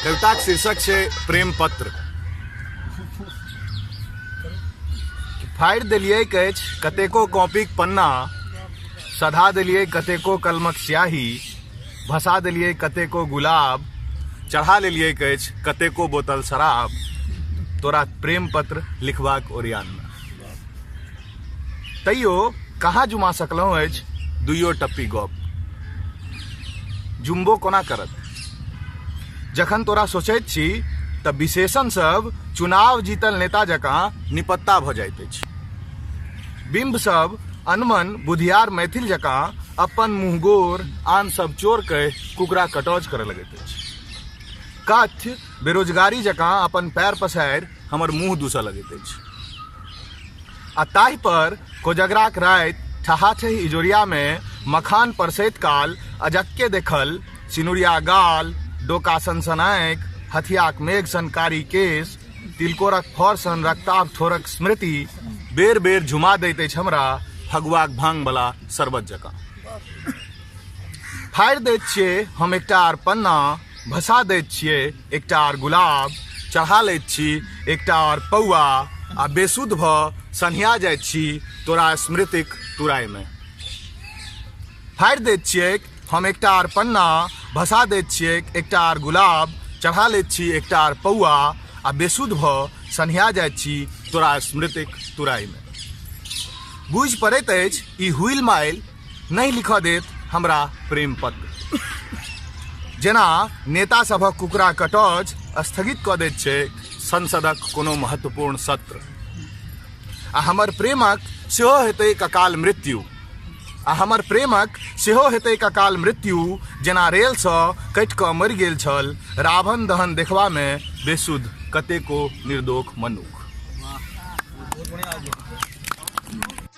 कविताक शीर्षक छै प्रेम पत्र। फाड़ि देलियैक अछि कतेको कॉपीक पन्ना, सधा देलियै कतेको कलमक स्याही, भसा देलियै कतेको गुलाब, चढ़ा लेलियैक अछि कतेको बोतल शराब, तोरा प्रेम पत्र लिखबाक ओरियानमे। तैयो कहाँ जुमा सकलहुँ अछि दुइयो टप्पी गप। जुम्बो कोना करत? जखन तोरा सोचैत छी तऽ विशेषण सब चुनाव जीतल नेता जकाँ निपत्ता भऽ जाइत अछि। बिम्ब सब अनमन बुधियार मैथिल जकाँ अपन मुँह गोर आन सब चोर कहि कुकरा कटौज करऽ लगैत अछि। कथ्य बेरोजगारी जकाँ अपन पैर पसारि हमर मुँह दूसऽ लगैत अछि। आ ताहि पर कोजगराक राति ठहाठही इजोरियामे मखान परसैत काल अजक्के देखल सिनुरिया गाल, डोका सन सन आँखि, हथियाक मेघ सन कारी केश, तिलकोरक फर सन रक्ताभ ठोरक स्मृति बेर बेर झुमा दैत अछि हमरा फगुआक भांगवला शरबत जकाँ। फाड़ि दैत छियै हम एकटा आर पन्ना, भसा दैत छियै एकटा आर गुलाब, चढ़ा लैत छी एकटा आर पौआ आ बेसुध भऽ सन्हिया जाइत छी तोरा स्मृतिक तुराइमे। फाड़ि दैत छियैक हम एकटा आर पन्ना, भसा दैत छियैक एकटा आर गुलाब, चढ़ा लैत छी एकटा आर पौआ आ बेसुध भऽ सन्हिया जाइत छी तोरा स्मृतिक तुराइमे। बूझि पड़ैत अछि ई हुइल माइल नहि लिखऽ देत हमरा प्रेम पत्र। जेना नेता सभक कुकरा कटौज स्थगित कऽ दैत छैक संसदक कोनो महत्वपूर्ण सत्र। आ हमर प्रेमक सेहो हेतै अकाल मृत्यु। आ हमर प्रेमक सेहो हेतै अकाल मृत्यु जेना रेलसँ कटि कऽ मरि गेल छल रावण दहन देखबामे बेसुध कतेको निर्दोख मनुख। बहुत बढ़िया।